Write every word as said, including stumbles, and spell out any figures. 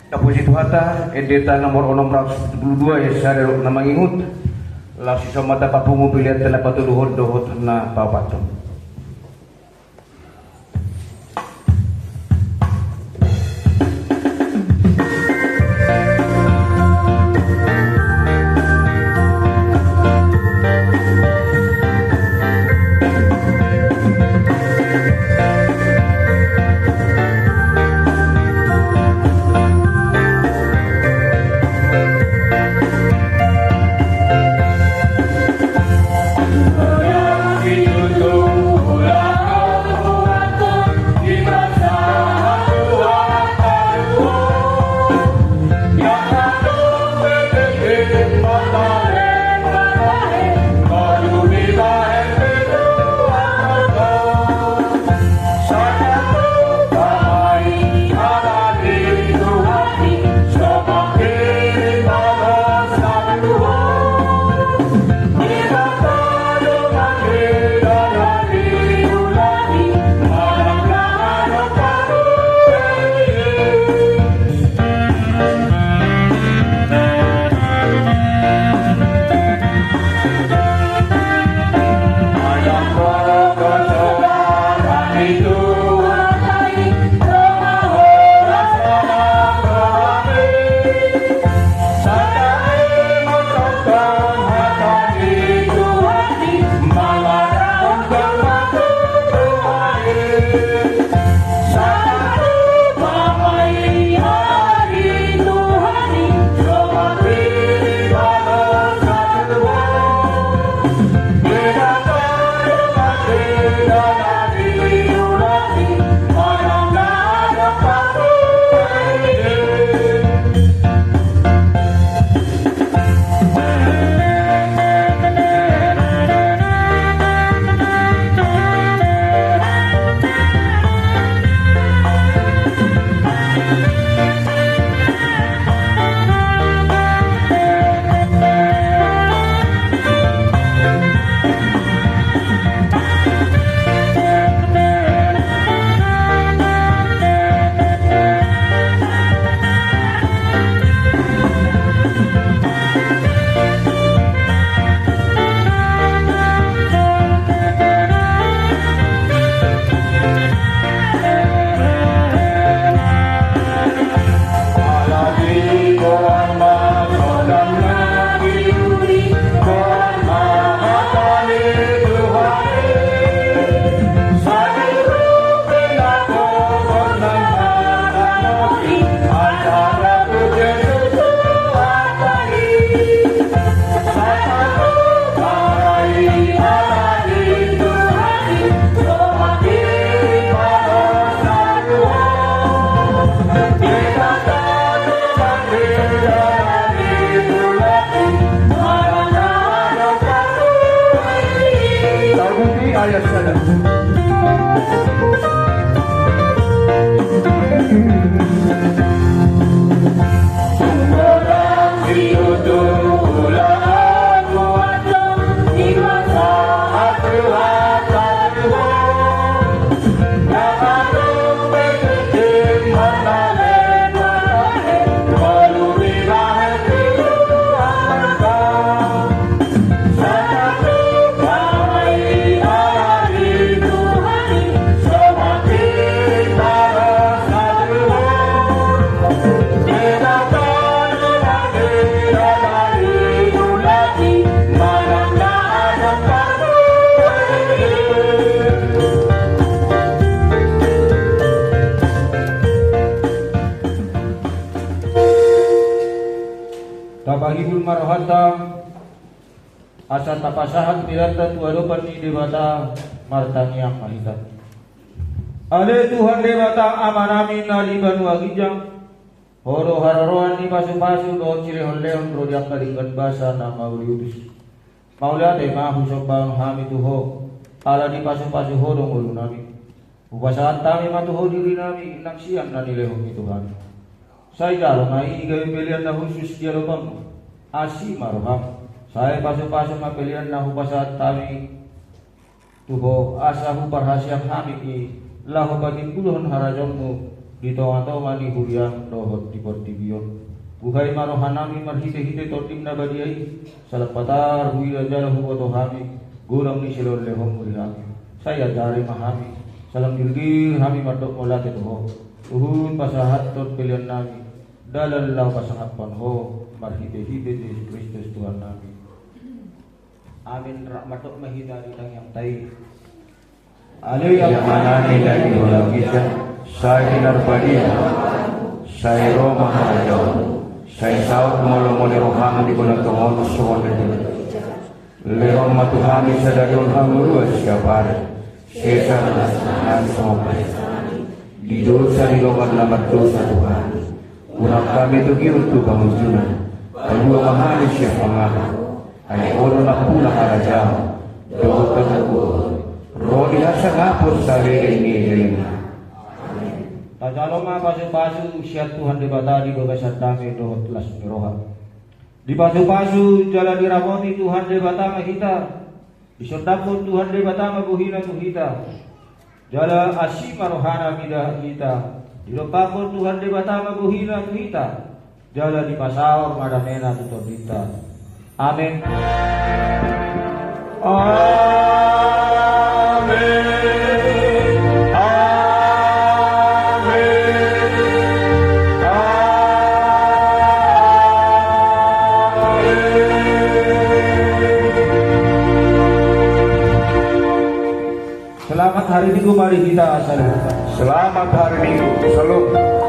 Tapuji Tuhanta, Endenta nomor onom ratus tujuh puluh dua, ayat sada dohot na mangihut. Laos dison ma tapapungu pelean na patoluhon dohot na paopathon. Tabuti ayat sada. Tapahibul ma rohanta, asa tapasahat peleanta tu adopan ni Debata. Martangiang ma hita. Ale Tuhan Debata Amanami na di banua ginjang, Ho do haroroan ni pasupasu dohot silehonlehon ro di angka denggan basa na mauliutus. Mauliate ma husombahon hami tu Ho, ala dipasupasu Ho do ngolunami. Hupasahat hami ma tu Ho dirinami, nang sian na nilehon ni Tuhan. Sai jalo ma i gabe pelean na hushus di adopanMu. Asi ma rohaM. Sai pasupasu ma pelean na hupasahat hami tu Ho, asa huparhaseang hami i, laho patimbulhon harajaonMu di tongatonga ni huriaM dohot di portibi on. Buhai ma rohanami marhitehite TondiM na badia i, salam patar huida jala huboto hami godang ni silehonlehonMu di hami. Sai ajari ma hami, salam girgir hami mandok mauliate tu Ho, huhut pasahathon peleannami dalan laho pasangaphon Ho, marhitehite Jesus Kristus Tuhannami. Amin. Rap mandok ma hita di tangiangta i. Ale Ia Amanami na di hula ginjang, sai pinarbadia, sai ro ma harajaonMu, sai saut ma lomo ni rohaM di banua tonga on songon na di banua. Lehon ma tu hami sadari on hangoluan siapari, sesa ma nasa hami songon panesanami di dosa ni dongan na mardosa tu hami. Unang hami togihon tu pangunjunan, palua ma hami sian pangago. Ai Ho do nampuna harajaon dohot hagogoon, ro di hasangapon saleleng ni lelengna. Tajalo ma pasupasu sian Tuhan Debata di bagasan dame dohot las ni roha. Dipasupasu jala diramoti Tuhan Debata ma hita. Disondangkon Tuhan Debata ma bohiNa tu hita, jala asi ma rohaNa mida hita. Didompakkon Tuhan Debata ma bohiNa tu hita, jala dipasaor ma dameNa tu tondinta. Amen. Amen. Amen. Amen. Selamat hari Minggu, mari kita salam. Selamat hari Minggu. Salam.